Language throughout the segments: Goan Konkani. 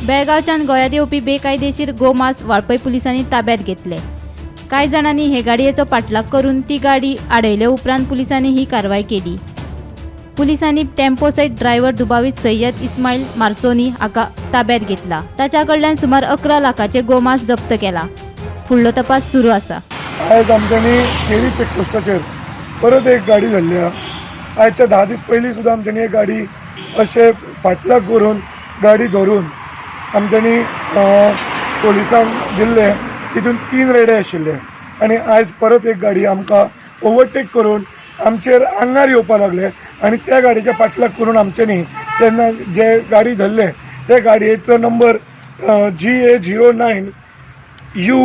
बेळगांवच्यान गोंयांत येवपी बेकायदेशीर गोमांस वाळपय पुलिसांनी ताब्यात घेतले. कांय जाणांनी हे गाडयेचो पाठलाग करून ती गाडी आडयले उपरांत पुलिसांनी ही कारवाय केली. पुलिसांनी टेम्पो सयत ड्रायव्हर दुबावीत सय्यद इस्माईल मार्चोनी हाका ताब्यात घेतला. ताच्या कडल्यान सुमार 11 लाखाचे गोमांस जप्त केला. फुडलो तपास सुरू आसा. आयज आमच्यांनी केरी चेकपोस्टाचेर परत एक गाडी धरली आहा. आयच्या 10 दीस पयलीं सुद्दां आमच्यांनी एक गाडी अशे फाटलाग करून गाडी धरून आमच्यांनी पोलिसांक दिल्ले. तितून तीन रेडे आशिल्ले आनी आयज परत एक गाडी आमकां ओवरटेक करून आमचेर आंगार येवपा लागले आनी त्या गाडयेच्या पाठलाग करून आमच्यांनी तेन्ना जे गाडी धरले, त्या गाडयेचो number GA 09 U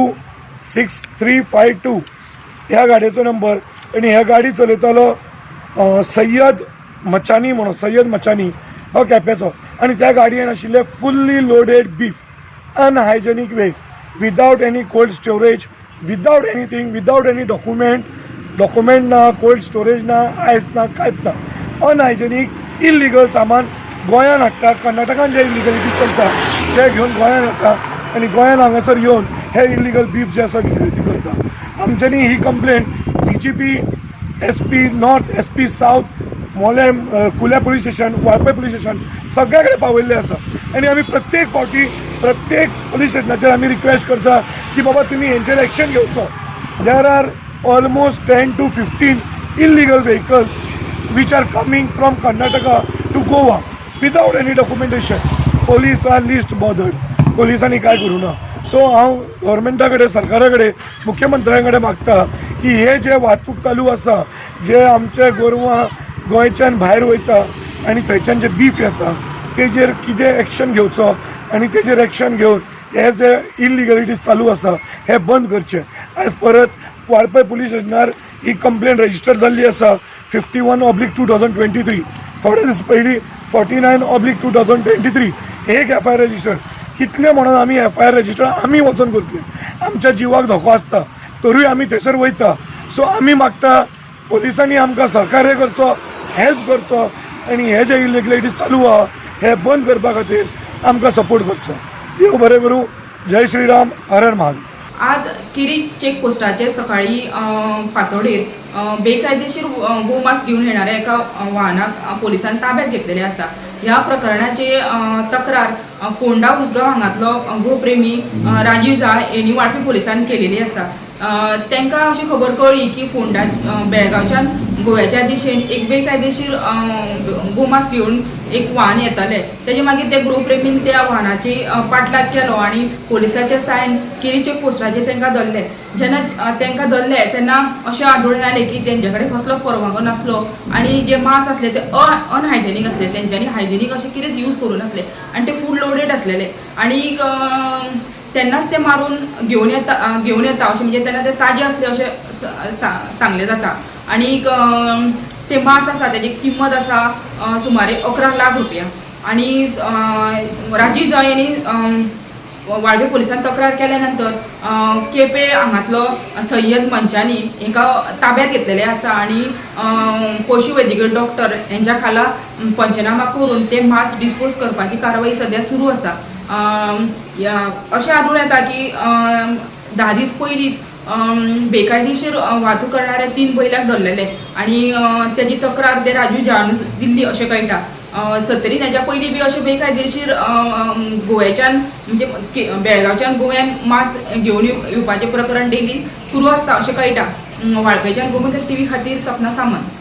6352 ह्या गाडयेचो नंबर आनी ह्या गाडी चलयतालो सय्यद मचानी म्हणून. सय्यद मचानी हो केपेचो आनी त्या गाडयेन आशिल्ले fully loaded beef, unhygienic way, without any cold storage, without anything, without any document. Document ना, कोल्ड स्टोरेज ना, आयस ना, कांयच ना. अनहायजेनीक इलिगल सामान गोंयान हाडटा. कर्नाटकान जे इलिगलिटी चलता ते घेवन गोंयान येता आनी गोंयान हांगासर येवन हे इलिगल बीफ जे आसा विक्रेती करता. आमच्यांनी ही complaint DGP, SP north, SP south, Mollem, Kulem police station, Valpoi police station, सगळ्या कडेन पावयल्ले आसा आनी आमी प्रत्येक फावटी प्रत्येक पोलीस स्टेशनाचेर आमी रिक्वेस्ट करता की बाबा, तुमी हेंचेर एक्शन घेवचो. There are almost 10 to 15 illegal vehicles which are coming from Karnataka to Goa without any documentation. Police are least bothered. पोलिसांनी काय करूं ना. सो हांव गव्हर्मेंटा कडेन, सरकारा कडेन, मुख्यमंत्र्या कडेन मागता की हे जे वाहतूक चालू आसा, जे आमचे गोरवां गोंयच्यान भायर वयता आनी थंयच्यान जे बीफ येता, तेजेर कितें एक्शन घेवचो आनी तेजेर एक्शन घेवन हे जे इलिगलिटीज चालू आसा हे बंद करचे. आयज परत वाळपय पुलीस स्टेशनार ही कंप्लेन रजिस्टर जाल्ली आसा, 51/2023. थोडे दीस पयलीं 49/2023 एक एफआयआर रजिस्टर. कितले म्हणून आमी एफआयआर रजिस्टर आमी वचोन करतले? आमच्या जिवाक धोको आसता तरूय आमी थंयसर वयता. सो आमी मागता, पोलिसांनी आमकां सहकार्य करचो, हेल्प करचो आनी हे जे इलिगलिटीज चालू आहा हे बंद करपा खातीर आमकां सपोर्ट करचो. देव बरें करूं. जय श्रीराम, हर हर महादेव. आज केरी चेक पोस्टाचेर सकाळी फांतोडेर बेकायदेशीर गोमांस घेवन येणाऱ्या एका वाहनाक पोलिसान ताब्यात घेतलेले आसा. ह्या प्रकरणाचे तक्रार फोंडा उसगांव हांगातलो गोप्रेमी राजीव जाळ यांनी वाळपी पोलिसान केलेली आसा. तांकां अशी खबर कळ्ळी की फोंडा बेळगांवच्यान गोव्याच्या दिशेन एक बेकायदेशीर गोमांस घेवन एक वाहन येताले. तेजे मागीर ते गृहप्रेमीन त्या वाहनाची पाठलाग केलो आनी पोलिसाच्या सायन केरी चेक पोस्टाचेर तांकां धरले. जेन्ना तांकां धरले तेन्ना अशें आढळून आयलें की तेंच्या कडेन कसलो परवानो नासलो आनी जे मांस आसले ते अनहायजेनीक आसले. तेंच्यांनी हायजेनीक अशें कितेंच यूज करूं नासले आनी ते फूल लोडेड आसलेले आनी तेन्नाच ते मारून घेवन येता अशें, म्हणजे तेन्ना ते ताजे आसले अशें सांगलें जाता. आनी ते मांस आसा तेजी किंमत आसा सुमारे 11 लाख रुपया. आनी राजीव जाळ यांनी वाळपय पोलिसान तक्रार केल्या नंतर केपे हांगातलो सय्यद मंचानी हेका ताब्यात घेतलेले आसा आनी पशु वैद्यकीय डॉक्टर हेंच्या खाला पंचनामा करून ते मांस डिस्पोज करपाची कारवाई सद्या सुरू आसा. अशें आढळून येता की 10 दीस पयलींच बेकायदेशीर वाहतूक करणाऱ्या तीन बैलांक धरलेले आनी तेजी तक्रार ते राजू जाळानूच दिल्ली अशें कळटा. सत्तरीन हेच्या पयलीं बी अशें बेकायदेशीर गोव्याच्यान, म्हणजे बेळगांवच्यान गोव्यान मांस घेवन येवपाचें प्रकरण डेली सुरू आसता अशें कळटा. वाळपयच्यान गोमंतक टीव्ही खातीर सपना सामंत.